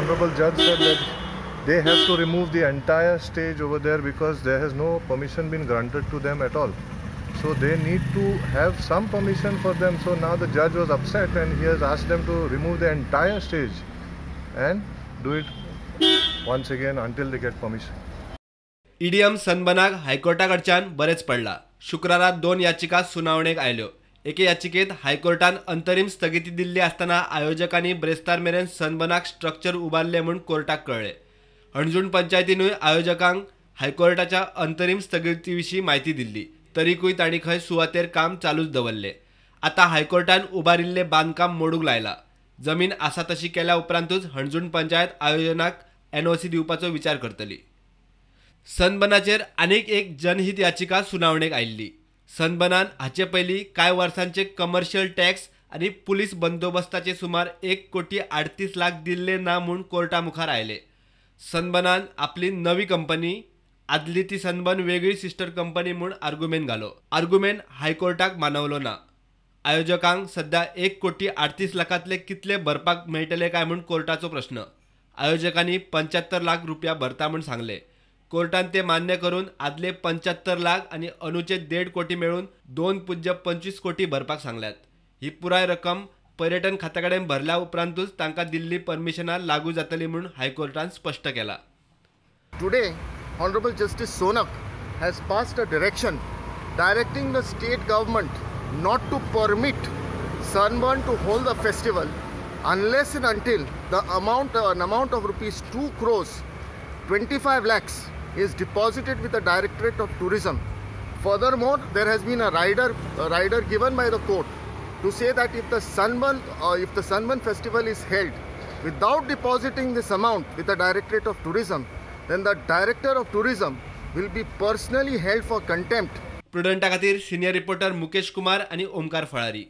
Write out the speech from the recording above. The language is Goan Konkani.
Honorable judge said that they have to remove the entire stage over there because there has no permission been granted to them at all. So they need to have some permission for them. So now the judge was upset and he has asked them to remove the entire stage and do it once again until they get permission. EDM सनबर्नाक हायकोर्टा कडच्यान बरेच पडला. शुक्रारा 2 याचिका सुनावणेक आयल्यो. एके याचिकेत हायकोर्टान अंतरीम स्थगिती दिल्ली आसतना आयोजकांनी ब्रेस्तार मेरेन सनबर्नाक स्ट्रक्चर उबारले म्हूण कोर्टाक कळ्ळे. हणजूण पंचायतीनूय आयोजकांक हायकोर्टाच्या अंतरीम स्थगिती विशीं म्हायती दिल्ली, तरीकूय तांणी खंय सुवातेर काम चालूच दवरले. आतां हायकोर्टान उबारिल्ले बांदकाम मोडूंक लायला. जमीन आसा तशी केल्या उपरांतूच हणजूण पंचायत आयोजनाक एनओसी दिवपाचो विचार करतली. सनबर्नाचेर आनीक एक जनहीत याचिका सुनावणेक आयिल्ली. सनबर्नान हाचे पयलीं कांय वर्सांचे कमर्शियल टॅक्स आनी पुलीस बंदोबस्ताचे सुमार 1,38,00,000 दिल्ले ना म्हूण कोर्टा मुखार आयले. सनबर्नान आपली नवी कंपनी आदली ती सनबर्न वेगळी सिस्टर कंपनी म्हूण आर्गुमेंट घालो. आर्गुमेंट हायकोर्टाक मानवलो ना. आयोजकांक सद्या 1,38,00,000 कितले भरपाक मेळटले काय म्हूण कोर्टाचो प्रश्न. आयोजकांनी 75 लाख रुपया भरता म्हूण सांगले. कोर्टान ते मान्य करून आदले 75 लाख आनी अनुचे 1.5 कोटी मेळून 2.25 कोटी भरपाक सांगल्यात. ही पुराय रक्कम पर्यटन खात्या कडेन भरल्या उपरांतूच तांकां दिल्ली परमिशनां लागू जातली म्हूण हायकोर्टान स्पश्ट केला. Today Honorable Justice Sonak has passed a direction directing the state government not to permit Sunburn to hold the festival unless and until the amount, an amount of rupees 2 crores 25 lakhs is deposited with the Directorate of Tourism. Furthermore, there has been a rider given by the court to say that if the Sunburn festival is held without depositing this amount with the Directorate of Tourism, then the Director of Tourism will be personally held for contempt. प्रुडंटा खातीर सिनियर रिपोर्टर मुकेश कुमार आनी ओमकार फळारी.